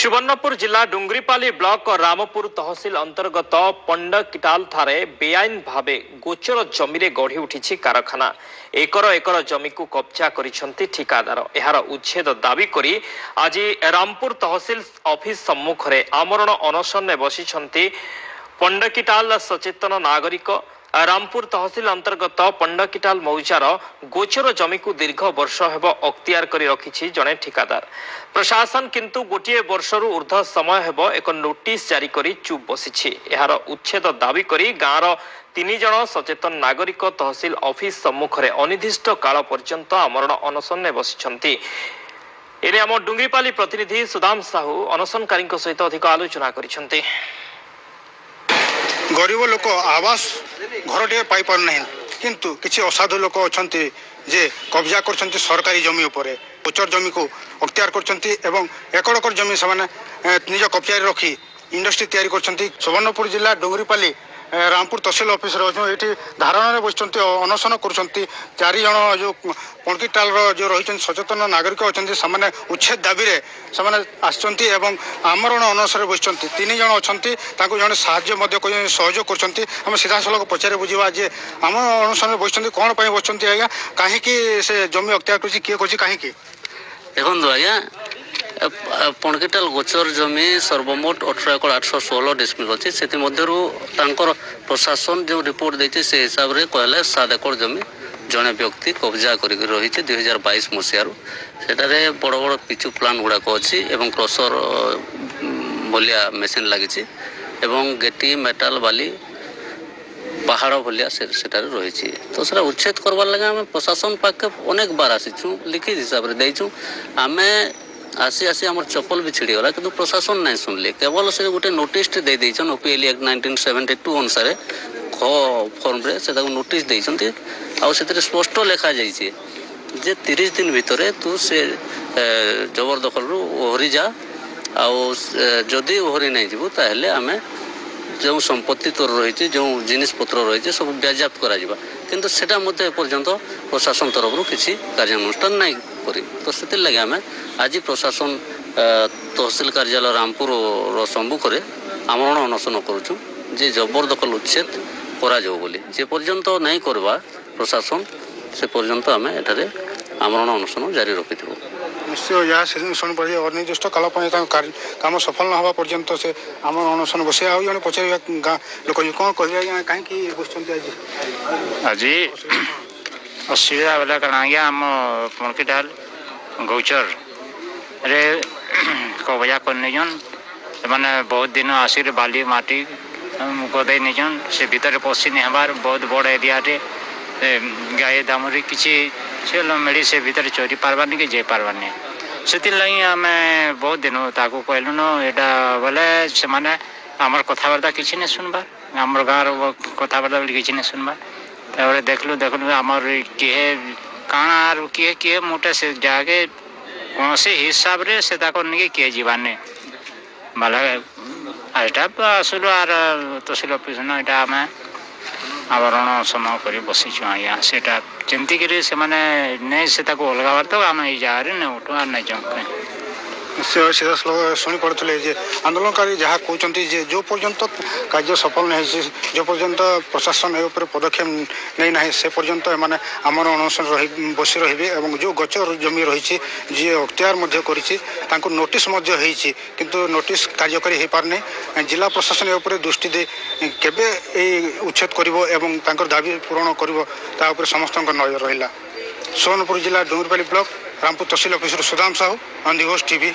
ସୁବର୍ଣ୍ଣପୁର ଜିଲ୍ଲା ଡୁଙ୍ଗରିପାଲି ବ୍ଲକ ରାମପୁର ତହସିଲ ଅନ୍ତର୍ଗତ ପଣ୍ଡକିଟାଲ ଠାରେ ବେଆଇନ ଭାବେ ଗୋଚର ଜମିରେ ଗଢ଼ି ଉଠିଛି କାରଖାନା। ଏକର ଏକର ଜମିକୁ କବ୍ଜା କରିଛନ୍ତି ଠିକାଦାର। ଏହାର ଉଚ୍ଛେଦ ଦାବି କରି ଆଜି ରାମପୁର ତହସିଲ ଅଫିସ ସମ୍ମୁଖରେ ଆମରଣ ଅନଶନରେ ବସିଛନ୍ତି ପଣ୍ଡକିଟାଲ ସଚେତନ ନାଗରିକ। ରାମପୁର ତହସିଲ ଅନ୍ତର୍ଗତ ପଣ୍ଡକିଟାଲ ମୌଜାର ଗୋଚର ଜମିକୁ ଦୀର୍ଘ ବର୍ଷ ହେବ ଅକ୍ତିଆର କରି ରଖିଛି ଜଣେ ଠିକାଦାର। ପ୍ରଶାସନ କିନ୍ତୁ ଗୋଟିଏ ବର୍ଷରୁ ଉର୍ଦ୍ଧ୍ୱ ସମୟ ହେବ ଏକ ନୋଟିସ ଜାରି କରି ଚୁପ୍ ବସିଛି। ଏହାର ଉଚ୍ଛେଦ ଦାବି କରି ଗାଁର 3 ଜଣ ସଚେତନ ନାଗରିକ ତହସିଲ ଅଫିସ ସମ୍ମୁଖରେ ଅନିର୍ଦ୍ଦିଷ୍ଟ କାଳ ପର୍ଯ୍ୟନ୍ତ ଆମରଣ ଅନଶନରେ ବସିଛନ୍ତି। ଏନେ ଆମ ଡୁଙ୍ଗରିପାଲି ପ୍ରତିନିଧି ସୁଦାମ ସାହୁ ଅନଶନକାରୀଙ୍କ ସହିତ ଅଧିକ ଆଲୋଚନା କରିଛନ୍ତି। ଗରିବ ଲୋକ ଆବାସ ଘରଟିଏ ପାଇପାରୁନାହିଁ, କିନ୍ତୁ କିଛି ଅସାଧୁ ଲୋକ ଅଛନ୍ତି ଯେ କବ୍ଜା କରୁଛନ୍ତି ସରକାରୀ ଜମି ଉପରେ। ଗୋଚର ଜମିକୁ ଅକ୍ତିଆର କରୁଛନ୍ତି ଏବଂ ଏକର ଏକର ଜମି ସେମାନେ ନିଜ କବ୍ଜାରେ ରଖି ଇଣ୍ଡଷ୍ଟ୍ରି ତିଆରି କରୁଛନ୍ତି। ସୁବର୍ଣ୍ଣପୁର ଜିଲ୍ଲା ଡୁଙ୍ଗରିପାଲି ରାମପୁର ତହସିଲ ଅଫିସରେ ଅଛୁ। ଏଇଠି ଧାରଣାରେ ବସିଛନ୍ତି, ଅନଶନ କରୁଛନ୍ତି 4 ଜଣ ଯେଉଁ ପଣକିଟାଲର ଯେଉଁ ରହିଛନ୍ତି ସଚେତନ ନାଗରିକ ଅଛନ୍ତି। ସେମାନେ ଉଚ୍ଛେଦ ଦାବିରେ ସେମାନେ ଆସିଛନ୍ତି ଏବଂ ଆମରଣ ଅନଶନରେ ବସିଛନ୍ତି। 3 ଜଣ ଅଛନ୍ତି, ତାଙ୍କୁ ଜଣେ ସାହାଯ୍ୟ ମଧ୍ୟ କରିଛନ୍ତି, ସହଯୋଗ କରୁଛନ୍ତି। ଆମେ ସିଧାସଳଖ ପଚାରି ବୁଝିବା ଯେ ଆମ ଅନଶନରେ ବସିଛନ୍ତି, କ'ଣ ପାଇଁ ବସିଛନ୍ତି ଆଜ୍ଞା, କାହିଁକି ସେ ଜମି ଅକ୍ତିଆର କରୁଛି, କିଏ କରୁଛି, କାହିଁକି? ଦେଖନ୍ତୁ ଆଜ୍ଞା, ପଣକିଟାଲ ଗୋଚର ଜମି ସର୍ବମୋଟ 18 ଏକର 816 ଡିସମିଲ୍ ଅଛି। ସେଥିମଧ୍ୟରୁ ତାଙ୍କର ପ୍ରଶାସନ ଯେଉଁ ରିପୋର୍ଟ ଦେଇଛି ସେ ହିସାବରେ କହିଲେ 7 ଏକର ଜମି ଜଣେ ବ୍ୟକ୍ତି କବ୍ଜା କରିକି ରହିଛି 2022 ମସିହାରୁ। ସେଠାରେ ବଡ଼ ବଡ଼ ପିଚୁ ପ୍ଲାଣ୍ଟ ଗୁଡ଼ାକ ଅଛି ଏବଂ କ୍ରସର ଭଳିଆ ମେସିନ୍ ଲାଗିଛି ଏବଂ ଗେଟି ମେଟାଲ ବାଲି ପାହାଡ଼ ଭଳିଆ ସେଠାରେ ରହିଛି। ତ ସେଟା ଉଚ୍ଛେଦ କରବାର୍ ଲାଗି ଆମେ ପ୍ରଶାସନ ପାଖେ ଅନେକ ବାର ଆସିଛୁ, ଲିଖିତ ହିସାବରେ ଦେଇଛୁ। ଆମେ ଆସି ଆସି ଆମର ଚପଲ ବି ଛିଡ଼ିଗଲା, କିନ୍ତୁ ପ୍ରଶାସନ ନାଇଁ ଶୁଣିଲେ। କେବଳ ସେ ଗୋଟେ ନୋଟିସଟେ ଦେଇ ଦେଇଛନ୍, ଓପିଏଲ୍ ଆକ୍ଟ 1972 ଅନୁସାରେ ଖ ଫର୍ମରେ ସେ ତାକୁ ନୋଟିସ୍ ଦେଇଛନ୍ତି। ଆଉ ସେଥିରେ ସ୍ପଷ୍ଟ ଲେଖାଯାଇଛି ଯେ 30 ଦିନ ଭିତରେ ତୁ ସେ ଜବରଦଖଲରୁ ଓହରି ଯା, ଆଉ ଯଦି ଓହରି ନାଇଁ ଯିବୁ ତାହେଲେ ଆମେ ଯେଉଁ ସମ୍ପତ୍ତି ତୋର ରହିଛି, ଯେଉଁ ଜିନିଷପତ୍ର ରହିଛି ସବୁ ବାଜ୍ୟାପ୍ତ କରାଯିବ। କିନ୍ତୁ ସେଟା ମଧ୍ୟ ଏପର୍ଯ୍ୟନ୍ତ ପ୍ରଶାସନ ତରଫରୁ କିଛି କାର୍ଯ୍ୟାନୁଷ୍ଠାନ ନାଇଁ କରି। ତ ସେଥିର୍ଲାଗି ଆମେ ଆଜି ପ୍ରଶାସନ ତହସିଲ କାର୍ଯ୍ୟାଳୟ ରାମପୁରର ସମ୍ମୁଖରେ ଆମରଣ ଅନଶନ କରୁଛୁ ଯେ ଜବରଦଖଲ ଉଚ୍ଛେଦ କରାଯାଉ ବୋଲି। ଯେ ପର୍ଯ୍ୟନ୍ତ ନାଇଁ କରିବା ପ୍ରଶାସନ, ସେ ପର୍ଯ୍ୟନ୍ତ ଆମେ ଏଠାରେ ଆମରଣ ଅନଶନ ଜାରି ରଖିଥିବୁ। ନିଶ୍ଚୟ ଏହା ଶୁଣିପାରିବେ, ଅନିର୍ଦ୍ଦିଷ୍ଟ କାଳ ପାଇଁ ତାଙ୍କ କାମ ସଫଳ ନ ହେବା ପର୍ଯ୍ୟନ୍ତ ସେ ଆମର ଅନଶନ ବସିବେ। ଆଉ ଜଣେ ପଚାରିବା ଗାଁ ଲୋକ କ'ଣ କହିବେ ଆଜ୍ଞା, କାହିଁକି ବସିଛନ୍ତି ଆଜି? ଆଜି ଅସୁବିଧା ବୋଲେ କାଣା ଆଜ୍ଞା, ଆମ ପଣକିଟାଲ ଗୌଚରରେ କବଜା କରିନେଇଛନ୍ ସେମାନେ। ବହୁତ ଦିନ ଆସିକି ବାଲି ମାଟି ଗଦେଇ ନେଇଛନ୍। ସେ ଭିତରେ ପଶିନି ହେବାର, ବହୁତ ବଡ଼ ଏରିଆଟେ। ଗାଈ ଦାମୁରି କିଛି ସେ ମେଳି ସେ ଭିତରେ ଚରି ପାରବାନି କି ଯାଇ ପାରବାନି। ସେଥିର୍ଲାଗି ଆମେ ବହୁତ ଦିନ ତାକୁ କହିଲୁନ ଏଇଟା ବୋଲେ, ସେମାନେ ଆମର କଥାବାର୍ତ୍ତା କିଛି ନାଇଁ ଶୁଣବାର୍, ଆମର ଗାଁର କଥାବାର୍ତ୍ତା ବୋଲି କିଛି ନାଇଁ ଶୁଣବାର୍। ତାପରେ ଦେଖିଲୁ ଦେଖିଲୁ ଆମର କିଏ କାଣା ଆରୁ କିଏ କିଏ ମୋଟେ ସେ ଜାଗାକେ କୌଣସି ହିସାବରେ ସେ ତାକୁ ନେଇକି କିଏ ଯିବାନି ବୋଲେ ଏଇଟା ଆସିଲୁ ଆର ତହସିଲ ଅଫିସ ନ ଏଇଟା ଆମେ ଆବରଣ ସମୟ କରି ବସିଛୁ ଆଜ୍ଞା। ସେଇଟା ଯେମିତିକିରି ସେମାନେ ନେଇ ସେ ତାକୁ ଅଲଗା ତ ଆମେ ଏଇ ଜାଗାରେ ନେଉଠୁ ଆର୍ ନାଇଁ ଯାଉଁ। ନିଶ୍ଚୟ ସିଧାସଳଖ ଶୁଣିପାରୁଥିଲେ ଯେ ଆନ୍ଦୋଳନକାରୀ ଯାହା କହୁଛନ୍ତି ଯେ ଯେଉଁ ପର୍ଯ୍ୟନ୍ତ କାର୍ଯ୍ୟ ସଫଳ ନ ହେଇଛି, ଯେଉଁ ପର୍ଯ୍ୟନ୍ତ ପ୍ରଶାସନ ଏ ଉପରେ ପଦକ୍ଷେପ ନେଇନାହିଁ, ସେ ପର୍ଯ୍ୟନ୍ତ ଏମାନେ ଆମର ଅନଶନ ରହି ବସି ରହିବେ। ଏବଂ ଯେଉଁ ଗଛ ଜମି ରହିଛି, ଯିଏ ଅକ୍ତିଆର ମଧ୍ୟ କରିଛି, ତାଙ୍କୁ ନୋଟିସ୍ ମଧ୍ୟ ହେଇଛି, କିନ୍ତୁ ନୋଟିସ୍ କାର୍ଯ୍ୟକାରୀ ହେଇପାରୁନି। ଜିଲ୍ଲା ପ୍ରଶାସନ ଏ ଉପରେ ଦୃଷ୍ଟି ଦେଇ କେବେ ଏଇ ଉଚ୍ଛେଦ କରିବ ଏବଂ ତାଙ୍କର ଦାବି ପୂରଣ କରିବ, ତା ଉପରେ ସମସ୍ତଙ୍କ ନଜର ରହିଲା। ସୋନପୁର ଜିଲ୍ଲା ଡୁଙ୍ଗରିପାଲି ବ୍ଲକ ରାମପୁର ତହସିଲ ଅଫିସରୁ ସୁଦାମ ସାହୁ, ନନ୍ଦିଘୋଷ ଟିଭି।